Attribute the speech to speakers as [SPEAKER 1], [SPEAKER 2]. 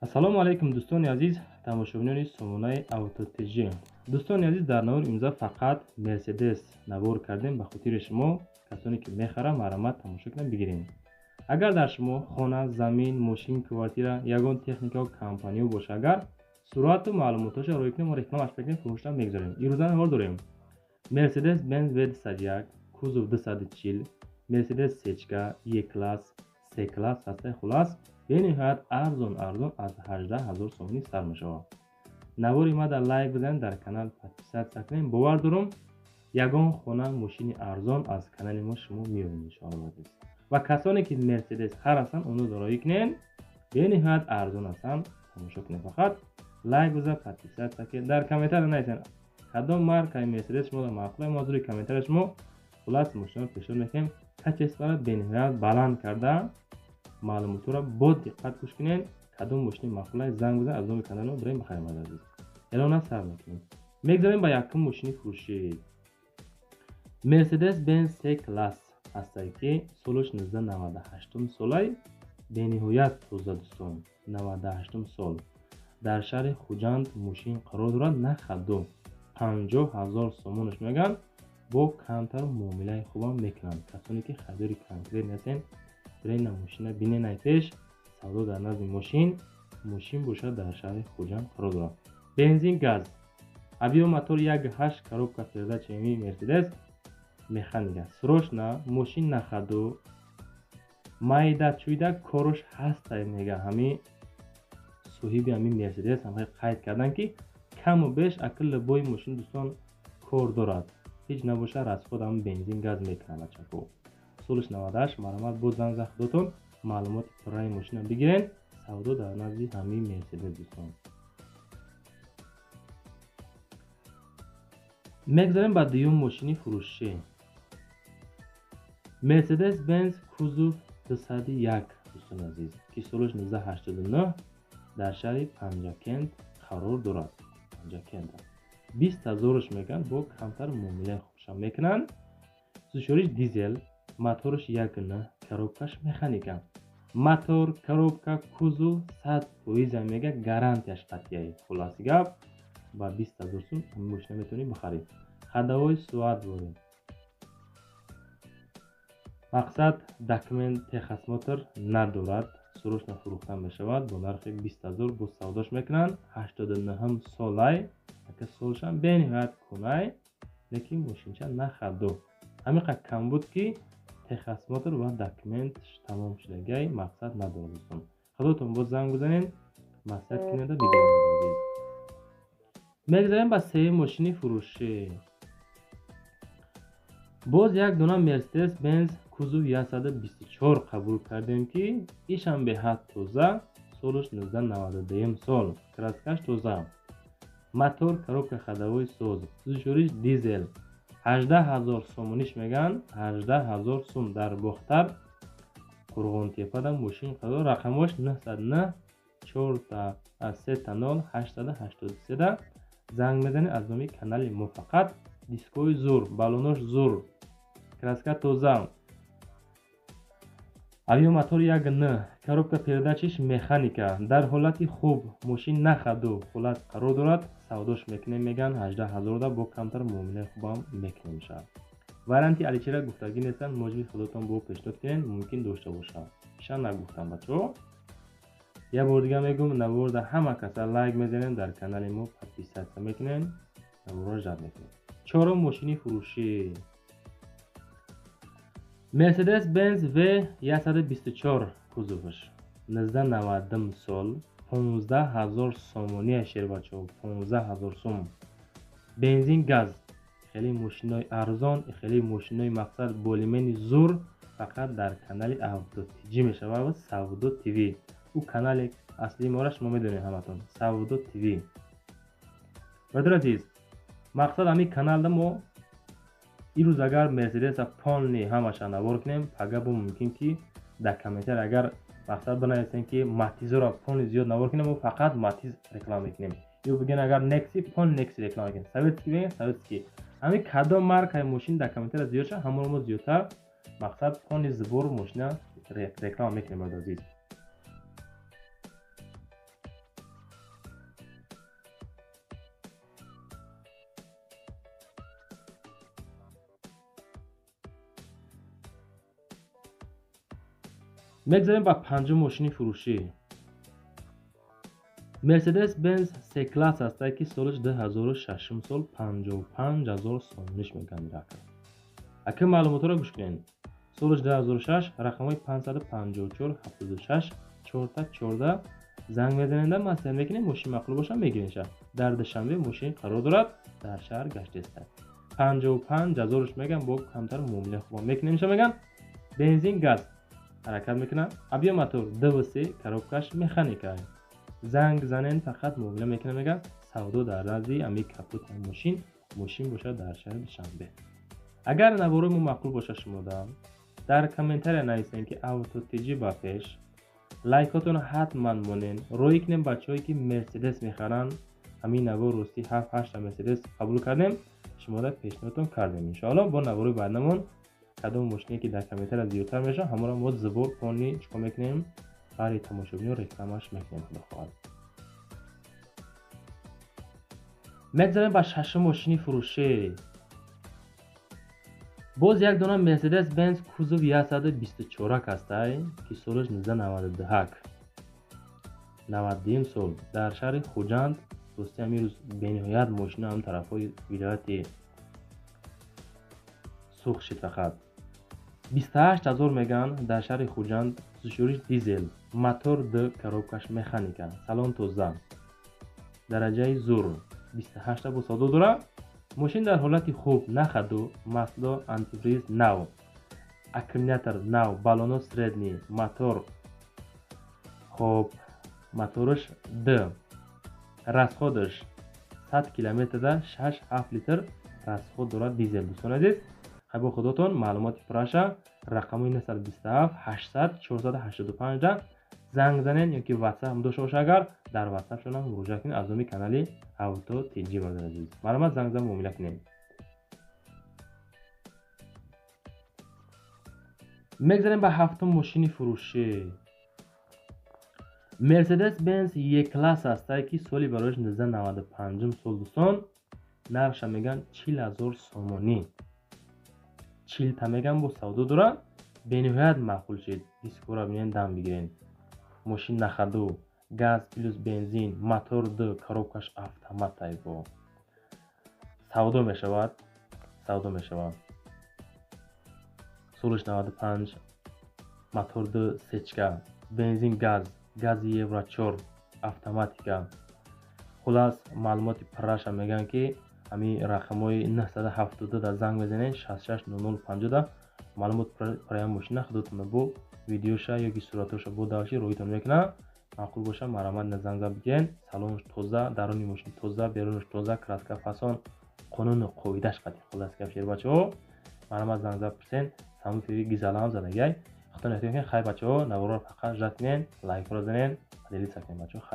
[SPEAKER 1] Ассалому алайкум, дӯстони азиз, тамошобинони сомонаи Авто ТЖ. Дӯстони азиз, дар навори имрӯза фақат Мерседес навор кардем ба хотири шумо, касоне ки мехаранд, марҳамат, тамошо кунед, бигирем. Агар дар шумо хона, замин, мошин, квартира, ягон техникао, компаниё боша, агар сурату маълумотҳоша рӯй кунем, мо рекламаш мекунем, фурӯшта мегузорем. Имрӯза навор дорем Мерседес Бенз В201, кузов 240, Мерседес сечка, Е класс, С класс ҳастаи. Хулас, бениҳоят арзон арзон, аз 18 ҳазор сомонӣ сар мешавад. Навори ма дар лайк бизанед, дар канал подписаться кунед. Бовар дорум, ягон хона, мошини арзон аз канали мо шумо меёбед, иншоалло, азиз. Ва касоне ки Мерседес хар ҳастанд, онро дороӣ кунед, бениҳоят арзон ҳастанд. Тамошо кунед, фақат лайк бизан, подписаться кунед, дар комментария нависед кадом маркаи Мерседес шумо маъқул. Мо аз рӯи комментария шумо, хулас, мошинаро пешниҳод мекунем, качестворо бениҳоят баланд карда. Маълумотҳоро бо диққат гӯш кунед. Кадом мошини маъқулай, занг бизан, аз номи канали мо бирем бихарем. Азиз, эълона сар мекунем. Мегзарем ба якум мошини фурӯшӣ. Мерседес Бенз С класс ҳастае, ки солаш 1998 солай, бениҳоят тоза, дӯстон, 98 сол. Дар шаҳри Хуҷанд мошин қарор дорад. На хаду 50 000 сомонаш мегӯянд, бо камтар муомилаи хубам мекунанд. Касоне ки харидори конкрет ҳастен, бирена мошина бинен. Ай пеш савдо дар назди мошин. Мошин бошад, дар шаҳри Хуҷанд қарор дорад. Бензин, газ, объём мотор 1,8, коробка передачи Мерседес механика. Срочно мошин на ходу, майда чуйда корош ҳастай, мега ҳами соҳиби ҳамин Мерседес. Ҳамаи қайд кардан, ки каму беш акл любой мошин, дӯстон, кор дорад, ҳеҷ набоша, расход ҳам бензин, газ мекунад, бачако. Солаш 98. Марҳамат, боз занг зан, худотон маълумоти пурраи мошина бигирен. Савдо дар назди ҳамин Мерседес, дӯстон. Мегзарем ба дуюм мошини фурӯшӣ. Мерседес Бенз кузов 201, дӯстони азиз, ки солаш 1989, дар шаҳри Панҷакент қарор дорад. Панҷакент, 20 ҳазораш мегӯянд, бо камтар муомилаи хубшам мекунанд. Сӯзишвориш дизел, мотораш 1,9, коробкаш механика. Мотор, коробка, кузов 100%-а мега, гарантияш қатъияй. Хулоси гап, ба 20 000 сум мошина метавонӣ бихарӣ. Ходовой суат дорем. Мақсад, документ, техосмотр надорад. Срочно фурӯхта мешавад бо нархи 20 000, бо савдош мекунанд. 89-ҳум солай, ака, солшам бениҳоят кунай, лекин мошинча на ходу. Ҳамиқа кам буд, ки техосмотр ва документ тамом шудагай, мақсад надорад, дӯстон. Худотон боз занг бизанед, маслиҳат кунеда, бигиред. Мегзарем ба сеюм мошини фурӯшӣ. Боз як дона Мерседес Бенз кузов 124 қабул кардем, ки ишам беҳад тоза, солаш 1992 сол, краскаш тоза, мотор, коробка, ходовой соз, сӯзишвориш дизел. 18 000 сомониш мегӯянд, 18 000 сум. Дар Бохтар, Қурғонтепада мошин қарор. Рақамош 909 4 3 0 883. Занг мезанед аз номи канали мо фақат. Дискои зур, балонош зур, краска тоза, объём мотор 1,9, коробка передачиш механика, дар ҳолати хуб мошин, на ходу ҳолат қарор дорад. Савдош мекунем, мегӯянд, 18 000-да, бо камтар муомилаи хубам мекунем мешавад. Варианти аличера гуфтагӣ нестанд, моҷиби худотон бо пешниҳод кунед, мумкин дошта бошад. Иша нагуфтам, бачаҳо. Як бор дига мегӯм, наворда ҳама каса лайк мезанем, дар канали мо подписаться мекунем, наворро жад мекунем. Чорум мошини фурӯшӣ: Мерседес Бенз В 124, кузоваш 1990 сол, 15 000 сомония, шербачаҳо, 15 000 сум. Бензин, газ. Хеле мошинои арзон, хеле мошинои, мақсад, болимени зур фақат дар канали Авто ТЖ мешавад ва Савдо ТВ. Ӯ канали аслии мора шумо медонед ҳаматон, Савдо ТВ. Бародари азиз, мақсад, ҳамин каналда мо ирӯз агар Мерседеса полный ҳамаша навор кунем, пага бо мумкин ки дар комментар агар, мақсад, бинависем, ки Матизоро полный зиёд навор кунем, мо фақат Матиз реклама мекунем. Ё бигӯен, агар Некси, полный Некси реклама мекунем, советский бигӯен, советский. Ҳамин кадом маркаи мошин дар комментария зиёд шавад, ҳамонро мо зиёдтар, мақсад, полный сбор мошина реклама мекунем, бародари азиз. Мегзарем ба панҷум мошини фурӯшӣ. Мерседес Бенз С класс ҳастае, ки солаш 2006 сол, 55 000 сомониш мегӯянд. Рака ака, маълумотҳоро гӯш кунед. Солаш 2006, рақамҳои 554 76 4 14 занг мезаненда, маслиҳат мекунем. Мошин маъқул боша, мегиренша. Дар Душанбе мошин қарор дорад, дар шаҳр гаштеста. 55 000-ш меган, бо камтар муомила хуба мекунемша меган. Бензин, газ ҳаракат мекунад, объём мотор 2,3, коробкаш механика. Занг занен, фақат муомила мекунад меган. Савдо дар назди ами капот мошин, мошин бошад дар шаҳри Душанбе. Агар наворои мо маъқул бошад шумода, дар комментария нависем, ки Авто ТЖ ба пеш. Лайкотонро ҳатман монен, рӯй кунем. Бачаҳое ки Мерседес мехаранд, ҳамин навор ростӣ ҳафт ҳашта Мерседес қабул кардем, шумода пешниҳодтон кардем. Иншоалло, бо наворои баъднамон кадом мошине ки дар комментария зиёдтар мешавад, ҳамонро мо зибор пони чикор мекунем, барои тамошобиниҳо рекламаш мекунем, худо хоҳад. Мегзарем ба шашум мошини фурӯшӣ. Боз як дона Мерседес Бенз кузов 124 ҳастай, ки солаш 1991, 92 сол, дар шаҳри Хуҷанд. Рости, ҳамин рӯз бениҳоят мошина ҳам тарафҳои вилояти сух шид. Фақат 28 000 мегӯянд. Дар шаҳри Хуҷанд, сӯзишвориш дизел, мотор д, коробкаш механика, салон тоза, дараҷаи зур. 28-та бо савдо дорад. Мошин дар ҳолати хуб, на ходу, масло, антифриз нав, аккумулятор нав, баллоно средний, мотор хоб, мотораш д, расходаш 100 километрда 6-7 литр расход дорад дизел. Дӯстони азиз, хайбо худотон. Маълумоти пурраша рақамҳои 927 800 485 занг занен ёки Ватсап дошта боша, агар дар Ватсапшонам муроҷиат кунед. Аз номи канали Авто ТЖ, бародари азиз, марҳамат, занг зан, муомила кунем. Мегзарем ба ҳафтум мошини фурӯшӣ. Мерседес Бенз Е класс ҳастае, ки соли барояш 1995 сол. Дӯстон, нархша мегӯянд 40 000 сомонӣ. 40-та мегӯянд, бо савдо дорад. Бениҳоят маъқул шид. Дискора бинен, дам бигирен. Мошин на ходу, газ плюс бензин, мотор д, коробкаш автоматай, бо савдо мешавад, савдо мешавад. Солаш 95, мотор д, сечка, бензин, газ, гази евро 4, автоматика. Хулас, маълумоти пурраша мегӯянд, ки ҳамин рақамҳои 972 да занг мезанед, 66 00 50. Маълумот пурраи мошина худотон бо видеоша ёки суратоша бо давши роҳитон мекунад. Маъқул боша, марҳамат, на занг зад, бигирен. Салонаш тоза, даруни мошин тоза, берунаш тоза, краска фасон, қонуну қоидаш қатъи. Хулас гап, шербачаҳо, марҳамат, занг зад, пурсен. Самуфири гизалаам задагай, худтон эҳтиёт кунед. Хай, бачаҳо, наворро фақат жат кунен, лайкҳоро занен, поделиться кунед, бачаҳо.